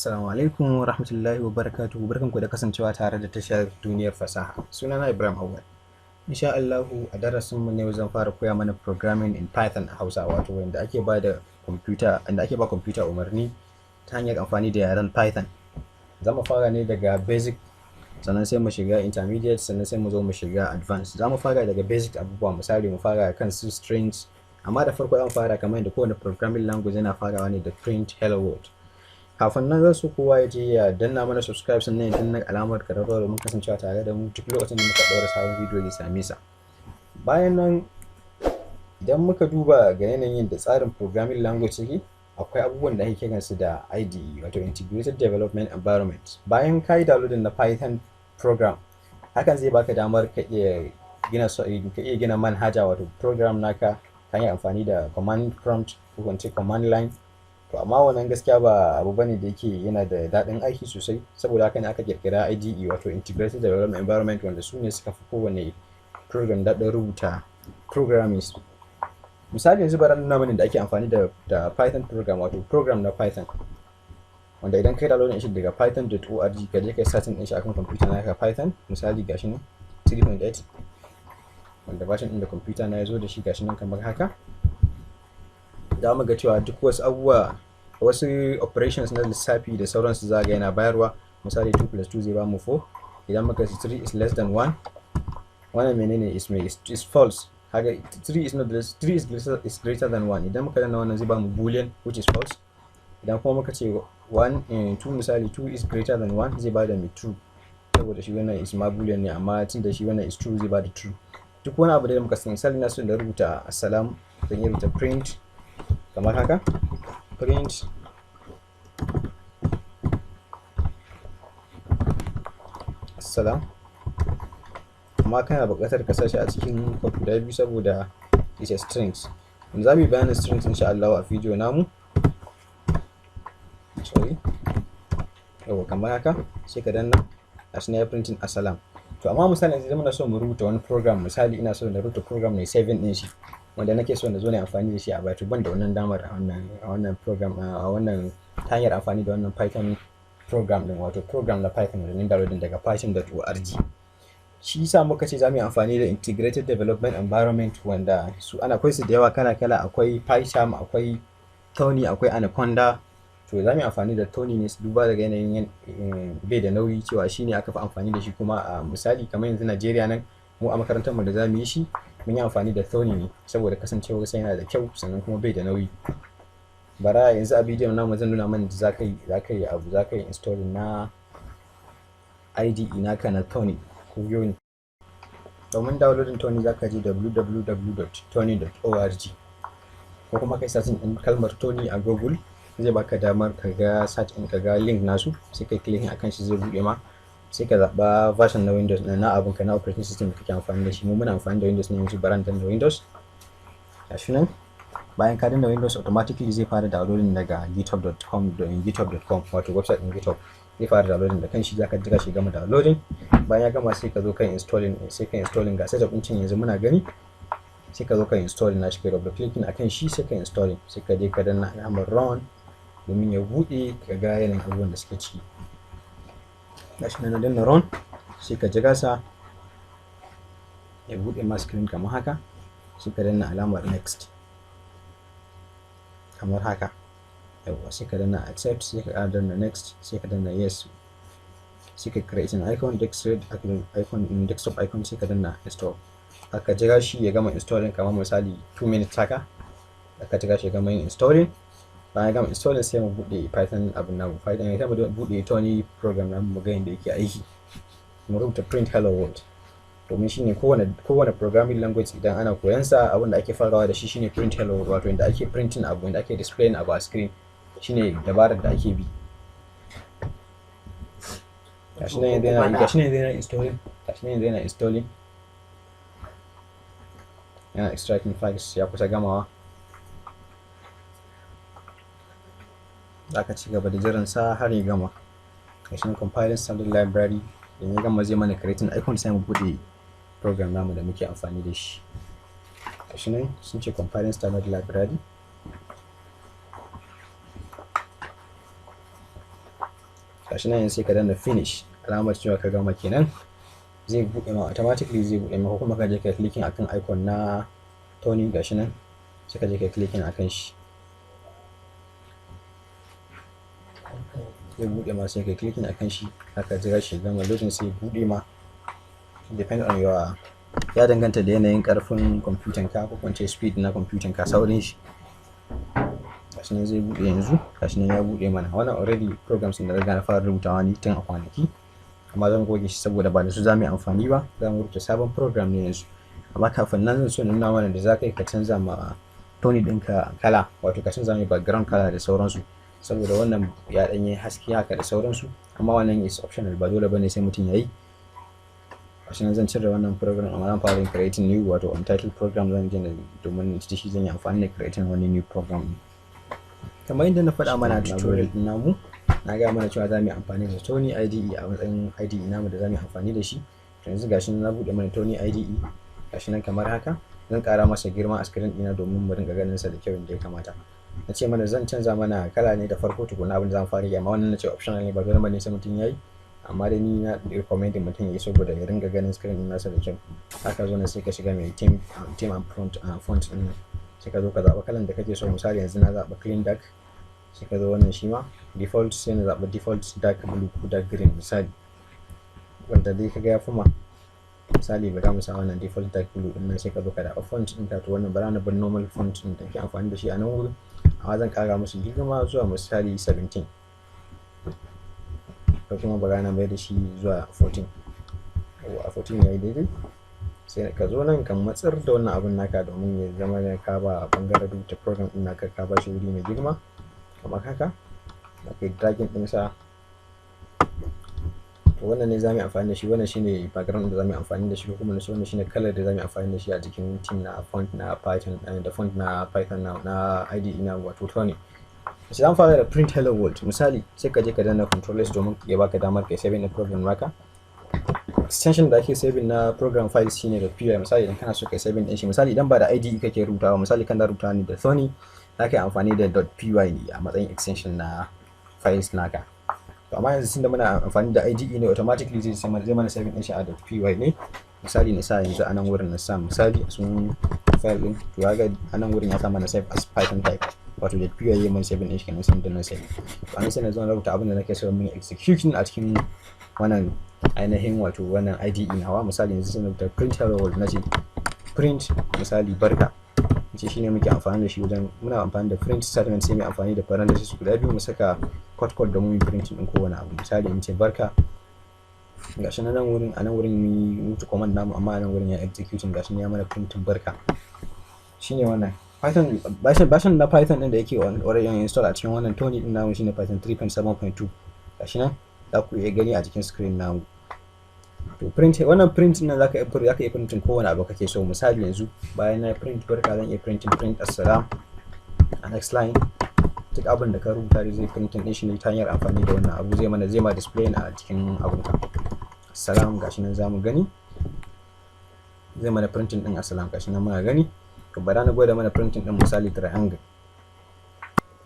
Assalamu alaikum wa rahmatullahi wa barakatuhu. Barkanku da kasancewa tare da tashar Duniyar Fasaha. Sunana Ibrahim Awal. Insha Allahu a darasin mu ne zan fara koya mana programming in Python a Hausa, wato wanda ake ba da computer, inda ake ba computer umarni ta hanyar amfani da yaren Python. Za mu fara ne daga basic, sannan sai mu shiga intermediate, sannan sai mu zo mu shiga advanced. Za mu fara daga basic abubuwa, misali mu fara kan su strings, amma da farko zan fara kamar yadda kowane programming language yana farawa ne da print hello world. Kafin nan zan so kowa ya je ya danna mana subscribe, sannan ya danna alamar kararrawa domin kasancewa tare da mu duk lokacin da muka ɗaura sabon bidiyo zai same sa. Bayan nan, idan muka duba ga yanayin da tsarin programming language yake, akwai abubuwan da ake kiransu da IDE, wato Integrated Development Environment. Bayan ka yi downloading na Python program, hakan zai baka damar ka iya gina manhaja, wato program naka, ta hanyar amfani da command prompt ko in ce command line. To amma wannan gaskiya ba abu bane da yake yana da daɗin aiki sosai. Saboda haka ne aka kirkira IDE, wato Integrated Development Environment, wanda su ne suka fi kowane program daɗin rubuta programming. Misali, yanzu bari nuna mana da ake amfani da Python program, wato program na Python, wanda idan kai downloading shi daga python.org, ka je kai setting din shi akan computer naka. Python misali, gashi nan 3.8, wanda version din da computer na ya zo da shi, gashi nan kamar haka. Za mu ga cewa duk wasu abubuwa, wasu operations na lissafi da sauransu, za ga yana bayarwa. Misali, 2 plus 2 zai bamu 4. Idan muka ce 3 is less than 1, wannan menene? Is mai is false. Haka 3 is not less, 3 is greater than 1. Idan muka danna wannan, zai bamu boolean, which is false. Idan kuma muka ce 1, 2, misali 2 is greater than 1, zai bada mai true, saboda shi wannan is ma boolean ne, amma tun da shi wannan is true, zai bada true. Duk wani abu da muka sani, misali na so da rubuta assalam, zan iya rubuta print kamar haka, print assalam, amma kana buƙatar ka sa shi a cikin quote guda biyu saboda is a strings. Za mu yi bayanin strings insha Allah a video namu. Sorry, yawwa, kamar haka, sai ka danna, gashi na ya printing assalam. To amma misali yanzu muna so mu rubuta wani program. Misali, ina so na rubuta program mai saving din shi, wanda nake so na zo na amfani da shi a baya. To ban da wannan damar a wannan program, a wannan ta hanyar amfani da wannan Python program din, wato program na Python da ni downloading daga python.org. Shi yasa muka ce za mu yi amfani da Integrated Development Environment, wanda su ana akwai su da yawa kala kala. Akwai PyCharm, akwai Thonny, akwai Anaconda. To za mu yi amfani da Thonny ne, duba daga yanayin bai da nauyi, cewa shi ne aka fi amfani da shi. Kuma a misali kamar yanzu Najeriya nan, mu a makarantar mu da za mu yi shi, mun yi amfani da Thonny ne saboda kasancewar sai yana da kyau, sannan kuma bai da nauyi. Bara yanzu a bidiyon namu zan nuna mana da za ka yi abu, za ka yi installing na IDE naka na Thonny. Ku biyo ni. Domin downloading Thonny, za ka je www.thonny.org, ko kuma kai searching din kalmar Thonny a Google, zai baka damar ka ga search in ka ga link nasu, sai kai clicking akan shi, zai buɗe ma. Sai ka zaɓa version na Windows na abun ka, na operating system da kake amfani da shi. Mu muna amfani da Windows ne yanzu, bara na danna Windows. Gashi nan. Bayan ka danna Windows, automatically zai fara downloading daga github.com, github.com, wato website din GitHub. Zai fara downloading da kanshi, zaka jira shi gama downloading. Bayan ya gama, sai ka zo kan installing, sai ka installing. Ga setup din can yanzu muna gani. Sai ka zo ka installing nashi, kai double clicking akan shi, sai ka installing, sai ka je ka danna alamar run domin ya buɗe ka ga yanayin abubuwan da suke ciki. Gashi nan na danna run, sai ka jira sa ya buɗe ma screen kamar haka, sai ka danna alamar next kamar haka. Yawwa, sai ka danna accept, sai ka ƙara danna next, sai ka danna yes, sai ka create an icon, desktop icon, desktop icon, sai ka danna install. Aka jira shi ya gama installing, kamar misali 2 minutes haka aka jira shi ya gama yin installing. Bayan ya gama installing, sai mu buɗe Python abin namu, Python ya mu buɗe Thonny program namu, mu ga yadda yake aiki. Mu rubuta print hello world, domin shine kowane programming language idan ana koyan sa, abin da ake farawa da shi shine print hello world, wato inda ake printing abu, inda ake displaying abu a screen, shine dabarar da ake bi. Gashi nan yanzu yana installing, gashi nan yanzu yana installing, yana extracting files, ya kusa gamawa. Za ka ci gaba da jiran sa har ya gama. Gashi nan, compiling standard library. Idan ya gama, zai mana creating icon, sai mu buɗe program namu da muke amfani da shi. Gashi nan sun ce compiling standard library. Gashi nan, sai ka danna finish, alamar cewa ka gama kenan. Zai buɗe ma automatically, zai buɗe maka, kuma ka je ka clicking akan icon na Thonny. Gashi nan, sai ka je ka clicking akan shi, zai buɗe ma. Sai ka clicking akan shi haka, jira shi gama loading, sai buɗe ma. Depend on your, ya danganta da yanayin karfin kwamfutan ka, ko kuma speed na kwamfutan ka, saurin shi. Gashi nan zai buɗe yanzu. Gashi nan ya buɗe mana. Wannan already programs da riga na fara rubutawa ni tun a kwanaki, amma zan goge shi saboda ba da su za mu yi amfani ba. Za mu rubuta sabon program ne yanzu, amma kafin nan zan so nuna mana da za ka yi ka canza ma Thonny ɗinka kala, wato ka canza mai background kala da sauransu, saboda wannan ya ɗanyi haske haka da sauransu. Amma wannan is optional, ba dole bane sai mutum ya yi. Gashi nan, zan cire wannan program, amma zan fara yin creating new, wato untitled program zan je domin da shi zan yi amfani da creating wani new program. Kamar yadda na faɗa mana tutorial ɗin namu, na gaya mana cewa za mu yi amfani da Thonny IDE a matsayin IDE namu da za mu yi amfani da shi. To yanzu gashi nan na buɗe mana Thonny IDE, gashi nan kamar haka. Zan ƙara masa girma a screen ɗina domin mu rinka ganin sa da kyau inda ya kamata. Na ce mana zan canza mana kala ne da farko tukuna, abin da zan fara yi, amma wannan na ce optional ne, ba dole bane sai mutum ya yi, amma dai ni na recommend mutum ya yi saboda ya ringa ganin screen ɗin nasa da kyau. Haka zo na, sai ka shiga mai theme and font ɗin, sai ka zo ka zaɓa kalan da kake so. Misali, yanzu na zaɓa clean dark. Sai ka zo wannan shi ma default, sai na zaɓa default dark blue ko dark green, misali, wanda dai kaga ya fi ma. Misali, ba za mu sa wannan default dark blue din nan. Sai ka zo ka zaɓa font ɗin ka. To wannan bara na bar normal font ɗin da ke amfani da shi a nan wurin, amma zan ƙara musu girma zuwa misali 17, ko kuma bara na mai da shi zuwa 14. A 14 yayi daidai. Sai ka zo nan ka matsar da wannan abun naka domin ya zama da ka ba bangaren rubuta program ɗin naka, ka ba shi wuri mai girma kamar haka. Da kai dragging ɗinsa. To wannan ne za mu yi amfani da shi. Wannan shine background da za mu yi amfani da shi, ko kuma wannan shine kalar da za mu yi amfani da shi a jikin theme na font na Python, da font na Python na IDE na, wato Thonny. Sai zan fara da print hello world. Misali, sai ka je ka danna control S domin ya baka damar kai saving na program naka. Extension da ake saving na program files shine da .py. Misali, idan kana so kai saving din shi, misali idan ba da IDE kake rubutawa, misali kana rubuta ne da Thonny, za ka yi amfani da .py ne a matsayin extension na files naka. To amma yanzu tunda muna amfani da IDE ne, automatically zai mana saving din shi a .py ne. Misali, na sa yanzu a nan wurin, na sa misali a sunan file din. To kaga a nan wurin ya sa mana save as Python type, wato .py ya mana saving din shi kenan. Sai da na save, to anan sai na zo na rubuta abin da nake so mun execution a cikin wannan ainihin, wato wannan IDE nawa. Misali, yanzu sai na rubuta print hello world. Na ce print, misali, barka. Ce shine muke amfani da shi wajen muna amfani da print statement, sai mu amfani da parenthesis guda biyu, mu saka quote quote domin mu printing din kowane abu. Misali, in ce barka, gashi nan wurin, a nan wurin mu mutu command namu, amma a nan wurin ya executing. Gashi ya mana printing barka. Shine wannan Python version na Python din da yake already install a cikin wannan Thonny din namu shine Python 3.7.2. Gashi nan za ku iya gani a cikin screen namu. To print, wannan print nan zaka iya printing kowane abu kake so. Misali, yanzu bayan na print barka, zan iya printing print assalam a next line. Duk abin da ka rubuta zai printing din shi ne ta hanyar amfani da wannan abu. Zai ma display a cikin abun ka assalam. Gashi nan zamu gani zai mana printing din assalam. Gashi nan muna gani. To bara na gwada mana printing din, misali, triangle.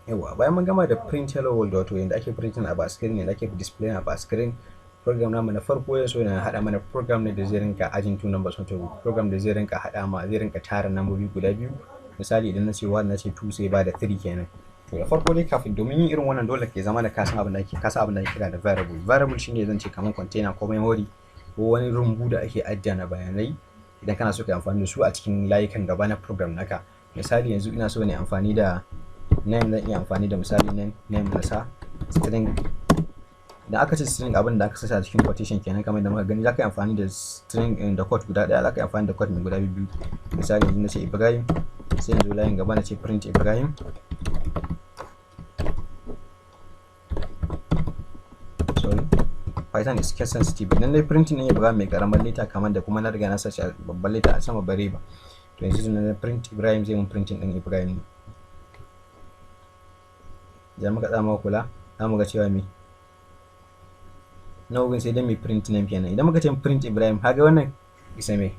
Yawa, bayan mun gama da print hello world, wato yanda ake printing a screen, yanda ake display a screen, program namu na farko ya so na haɗa mana program ne da zai rinka adding two numbers, wato program da zai rinka haɗa ma, zai rinka tara nambobi guda biyu. Misali, idan na ce 1, na ce 2, sai ba da 3 kenan. To da farko dai, kafin domin yin irin wannan, dole ke zama da kasan abin da ake kasa abin da ake kira da variable. Variable shine zan ce kamar container ko memory ko wani rumbu da ake ajiye bayanai idan kana so ka yi amfani da su a cikin layukan gaba na program naka. Misali, yanzu ina so ne amfani da name, zan iya amfani da misali name, name na sa string. Idan aka ce string, abin da aka saka a cikin quotation kenan. Kamar da muka gani, zaka yi amfani da string da quote guda daya, zaka yi amfani da quote mai guda biyu. Misali, yanzu na ce Ibrahim, sai yanzu layin gaba na ce print Ibrahim. Sorry, Python is case sensitive. Idan dai printing ne Ibrahim mai karamar letter, kamar da kuma na riga na sa shi a babban letter a sama, bare ba. To yanzu na print Ibrahim, zai mun printing din Ibrahim ne. Idan muka tsaya muka kula, za mu ga cewa me na wurin sai dai mai print name kenan. Idan muka ce print Ibrahim, kaga wannan isa me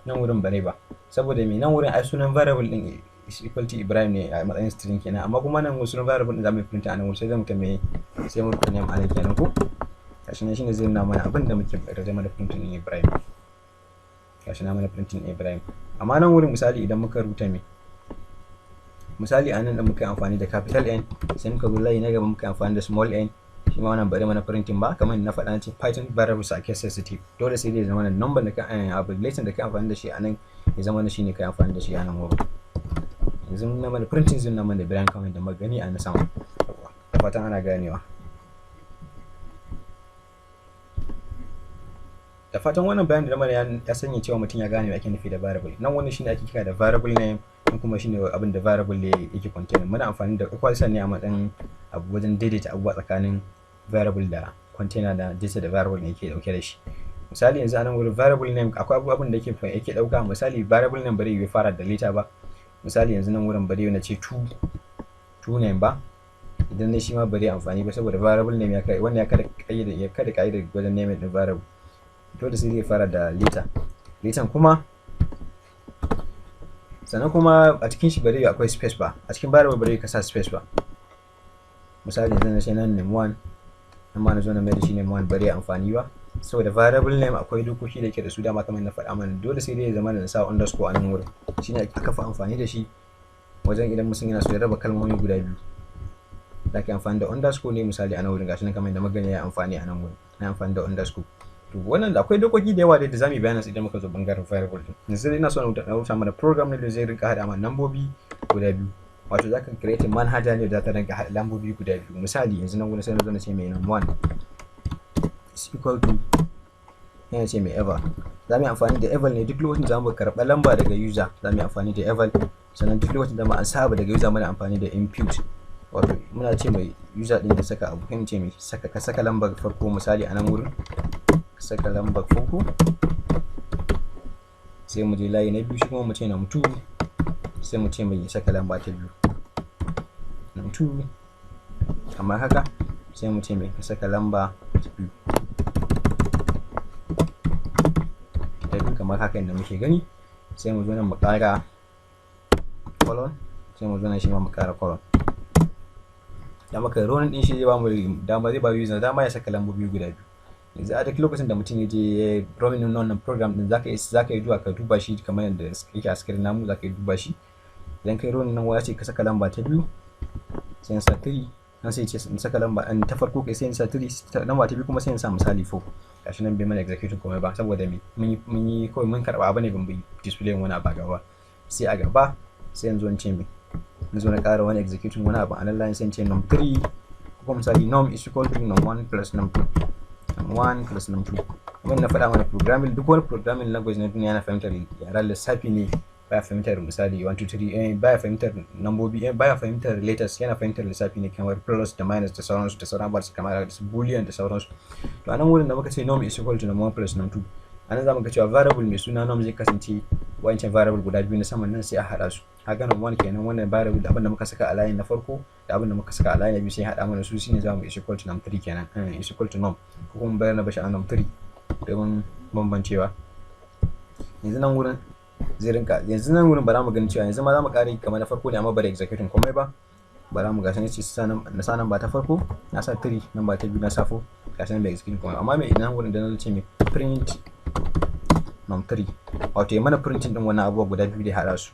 nan wurin bare ba, saboda me? Nan wurin ai sunan variable din Is equal to Ibrahim ne a matsayin string kenan. Amma kuma nan wasu variable din zamu yi print a nan wurin, sai zamu ta me? Sai mu rubuta name a nan kenan ko. Gashi nan, shine zai nuna mana abin da muke buƙata, zai mana printing din Ibrahim. Gashi na mana printing Ibrahim. Amma nan wurin, misali, idan muka rubuta me, misali a nan da muka yi amfani da capital N, sai muka zo layi na gaba muka yi amfani da small n, shi ma wannan bari mana printing ba. Kamar na faɗa ce, Python variables are case sensitive. Dole sai dai zama number da ka abu letter da ka amfani da shi a nan ya zama shi ne ka amfani da shi a nan wurin. Yanzu na mana printing, zai nuna mana Ibrahim kamar da magani a na sama. Da fatan ana ganewa. Da fatan wannan bayanin da mana ya sanya cewa mutum ya gane me ake nufi da variable. Nan wannan shine ake kira da variable name, in kuma shine abin da variable ne yake containing. Muna amfani da equal sign ne a matsayin abu wajen daidaita abubuwa tsakanin variable da container da data da variable ne yake dauke da shi. Misali, yanzu anan wurin variable name akwai abubuwan da yake dauka. Misali, variable name bari yi fara da letter ba. Misali, yanzu nan wurin bari na ce two name ba. Idan na shi ma bari amfani ba, saboda variable name ya kai wannan ya kada kaida, ya kada kaida wajen name din variable. Dole sai zai fara da letter, letter kuma. Sannan kuma a cikin shi bari akwai space ba. A cikin variable bari ka sa space ba. Misali, yanzu na ce nan name 1, amma na zo na mai da shi name 1, bari amfani ba, saboda variable name akwai dokoki da ke da su dama. Kamar na faɗa mana, dole sai dai ya zama da sa underscore a nan wurin. Shine aka fi amfani da shi wajen idan mutum yana so ya raba kalmomi guda biyu, za ka yi amfani da underscore ne. Misali, a nan wurin gashi nan kamar yadda magana ya amfani a nan wurin, na amfani da underscore. To, wannan akwai dokoki da yawa da zamu yi bayanin su idan muka zo bangaren variable din. Yanzu ina so na rubuta mana program ne da zai rinka hada mana lambobi guda biyu, wato zaka create manhaja ne da za ta rinka hada lambobi guda biyu. Misali, yanzu nan wurin sai na zo na ce mai num1 is equal to, yana ce mai eval. Za mu yi amfani da eval ne duk lokacin da mu karɓa lamba daga user, za mu yi amfani da eval. Sannan duk lokacin da mu an saba daga user, muna amfani da input, wato muna ce mai user din ya saka abu, kan ce mai saka, ka saka lambar farko. Misali, a nan wurin ka saka lambar farko. Sai mu je layi na biyu, shi kuma mu ce num2, sai mu ce mai saka lamba ta biyu, num2 kamar haka. Sai mu ce mai ka saka lamba ta biyu, kamar haka yadda muke gani. Sai mu zo nan mu ƙara colon, sai mu zo nan shi ma mu ƙara colon. Da muka running din shi, zai ba mu dama, zai ba user dama ya saka lambobi guda biyu. Yanzu a duk lokacin da mutum ya je running wannan program din, zaka yi duba, ka duba shi kamar yadda yake a screen namu. Zaka yi duba shi. Idan kai running nan, waya ce ka saka lamba ta biyu, sai in sa 3 nan. Sai ce in saka lamba an ta farko kai, sai in sa 3. Lamba ta biyu kuma sai in sa misali 4. Gashi nan bai mana execution komai ba, saboda me? Mun yi kawai mun karba abu ne, ban bi display wani abu a gaba. Sai a gaba sai yanzu in ce me? Na zo na ƙara wani executing wani abu a nan line, sai in ce num3, ko kuma misali num is equal to num1 plus num2, num1 plus num2. Kamar na faɗa mana, programming, duk wani programming language na duniya yana fahimtar yaren lissafi ne. Baya fahimtar misali 1 2 3, baya fahimtar nambobi, baya fahimtar letters, yana fahimtar lissafi ne kamar plus da minus da sauransu da sauran abubuwa kamar su boolean da sauransu. To, a nan wurin da muka ce num is equal to num1 plus num2, a nan za mu ga cewa variable mai suna num zai kasance wancan variable guda biyu na saman nan, sai a haɗa su haka nan 1 kenan. Wannan variable da abin da muka saka a layin na farko da abin da muka saka a layin na biyu, sai haɗa mana su, shine za mu is equal to num3 kenan, is equal to num, ko kuma bayar na bashi a num3 domin bambancewa. Yanzu nan wurin zai rinka, yanzu nan wurin ba za mu gani cewa yanzu ma za mu ƙara kamar na farko ne, amma bari executing komai ba. Ba za mu ga sanin ce na sa namba ta farko, na sa 3, namba ta biyu na sa 4. Ga sanin bai executing komai. Amma mai idan wurin da na ce mai print num3, wato ya mana printing din wannan abubuwa guda biyu da ya haɗa su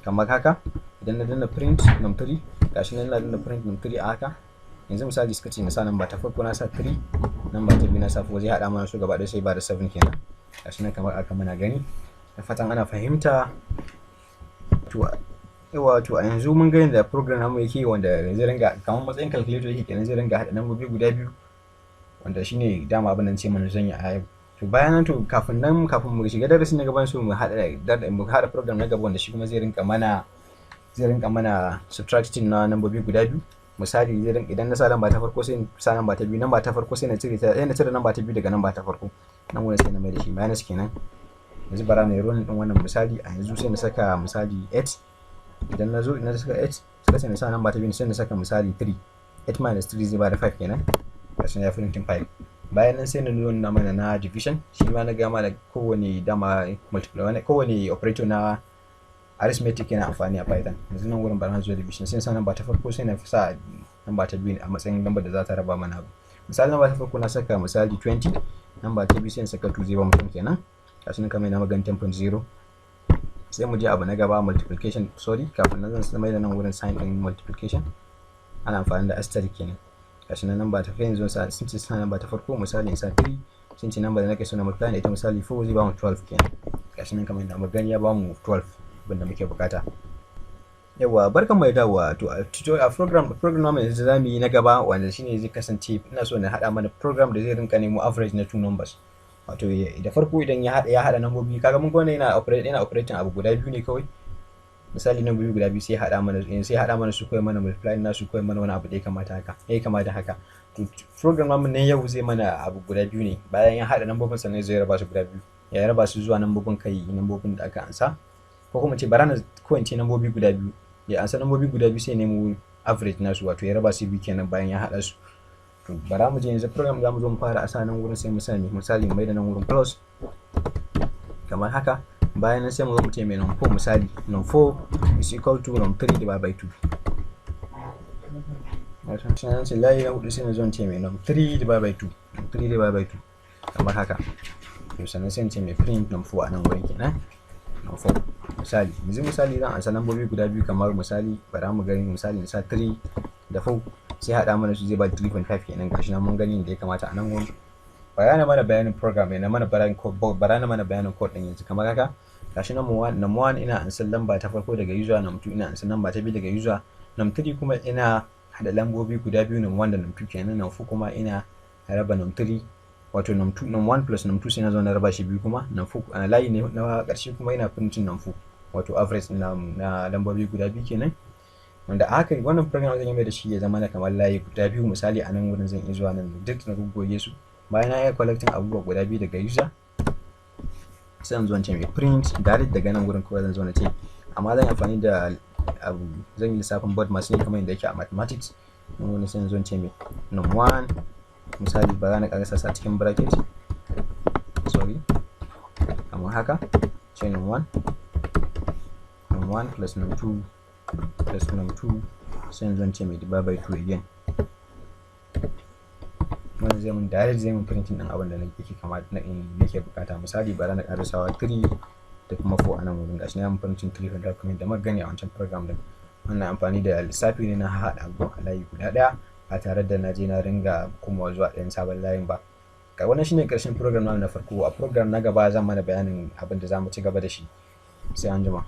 kamar haka. Idan na danna print num3, gashi nan na danna print num3 a haka. Yanzu misali suka ce na sa namba ta farko, na sa 3, namba ta biyu na sa 4, zai haɗa mana su gaba ɗaya, sai ba da 7 kenan. Gashi nan kamar aka muna gani. Da fatan ana fahimta. To, wato a yanzu mun ga yadda program namu yake, wanda zai ringa kamar matsayin calculator yake kenan, zai ringa haɗa lambobi guda biyu, wanda shine dama abin da ce mana zan yi a yau. To, bayan nan, to kafin nan, kafin mu shiga darasi na gaban su, mu haɗa program na gaba, wanda shi kuma zai rinka mana subtracting na lambobi guda biyu. Misali, zai rinka idan na sa lamba ta farko, sai sa lamba ta biyu, lamba ta farko sai na cire ta, sai na cire lamba ta biyu daga lamba ta farko. Nan wurin sai na mai da shi minus kenan. Yanzu bara na yi running din wannan. Misali, a yanzu sai na saka misali 8. Idan na zo na saka 8, suka ce na sa lamba ta biyu, sai na saka misali 3. 8 minus 3 zai bada 5 kenan. Gashi ya printing 5. Bayan nan sai na nuna mana na division. Shi ma na gama da kowane dama multiply, wani kowane operator na Arithmetic yana amfani a Python. Yanzu nan wurin bara na zo division, sai sa namba ta farko, sai na sa namba ta biyu a matsayin lambar da za ta raba mana abu. Misali, namba ta farko na saka misali 20, namba ta biyu sai na saka 2, zai ba mutum kenan. Gashi nan kamar yana magana 10.0. Sai mu je abu na gaba, multiplication. Sorry, kafin nan zan mai da nan wurin sign din multiplication, ana amfani da asterisk kenan. Gashi nan, namba ta yanzu sa sun ce sa namba ta farko, misali in sa 3, sun ce namba da nake so na multiply da ita, misali 4, zai ba mu 12 kenan. Gashi nan kamar yadda muka gani, ya ba mu 12, abinda muke bukata. Yawa, barkan mai dawowa. To, a tutorial, a program namu yanzu zamu yi na gaba, wanda shine zai kasance ina so na hada mana program da zai rinka nemo average na two numbers. Wato da farko idan ya hada nambobi, kaga mun ga wannan yana operating abu guda biyu ne kawai. Misali, nambobi guda biyu sai hada mana su kawai, mana multiply nasu kawai, mana wani abu da ya kamata haka, ya kamata haka. To, program namu ne yau zai mana abu guda biyu ne. Bayan ya hada nambobin, sannan zai raba su guda biyu, ya raba su zuwa nambobin kai nambobin da aka ansa, ko kuma ce bara na ko in ce nambobi guda biyu, ya ansa nambobi guda biyu, sai nemo average nasu, wato ya raba su biyu kenan bayan ya hada su. To, bara mu je yanzu program za mu zo mu fara a sa nan wurin, sai mu sa misali mai da nan wurin plus kamar haka. Bayan nan sai mu zo mu ce mai num 4, misali num 4 is equal to num 3 divided by 2. Wato sai ce layi na hudu, sai na zo ce mai num 3 divided by 2, num 3 divided by 2 kamar haka. To, sannan sai ce mai print num 4 a nan wurin kenan, num 4. Misali yanzu, misali zan ansa lambobi guda biyu, kamar misali bara mu gani, misali na sa 3 da 4, sai haɗa mana su, zai ba 3.5 kenan. Gashi nan mun gani da ya kamata a nan wurin. Bayana mana bayanin program ne na mana bayanin code, bara na mana bayanin code din yanzu kamar haka. Gashi nan, num 1 ina ansan lamba ta farko daga user, num 2 ina ansan lamba ta biyu daga user, num 3 kuma ina hada lambobi guda biyu, num 1 da num 2 kenan, num 4 kuma ina raba num 3, wato num 2, num 1 plus num 2, sai na zo na raba shi biyu kuma. Num 4 a layi ne na ƙarshe kuma ina printing num 4, wato average na lambobi guda biyu kenan. Wanda a haka wannan program zan yi mai da shi ya zama na kamar layi guda biyu. Misali, a nan wurin zan iya zuwa nan duk na goggoge su. Bayan na iya collecting abubuwa guda biyu daga user, sai in zo in ce mai print direct daga nan wurin kawai. Zan zo na ce, amma zan yi amfani da abu, zan yi lissafin BODMAS ne kamar yadda yake a mathematics. Nan wurin sai in zo in ce mai num 1, misali ba za na ƙarasa sa cikin bracket, sorry, kamar haka, ce num 1, num 1 plus num 2 plus num 2, sai in zo in ce mai divide by 2 again. Wannan zai mun direct, zai mun printing din abin da nake kama nake bukata. Misali, bara na karasawa 3 da kuma 4 a nan wurin. Gashi na mun printing 300 kamar da muka gani a wancan program din. Wannan amfani da lissafi ne na haɗa abu a layi guda ɗaya ba tare da na je na ringa komawa zuwa ɗayan sabon layin ba. Ga wannan shine ƙarshen program na farko. A program na gaba zan mana bayanin abin da za mu ci gaba da shi. Sai an jima.